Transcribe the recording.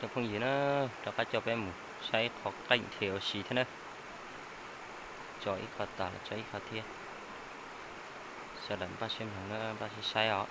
Cov phooj ywg na, rov qab coj peb mus saib qhov qeej thiab ua si thiab na. Tso ib qho tas los tso ib qho thiab. Sawv daws npaj siab mloog na, npaj siab saib os.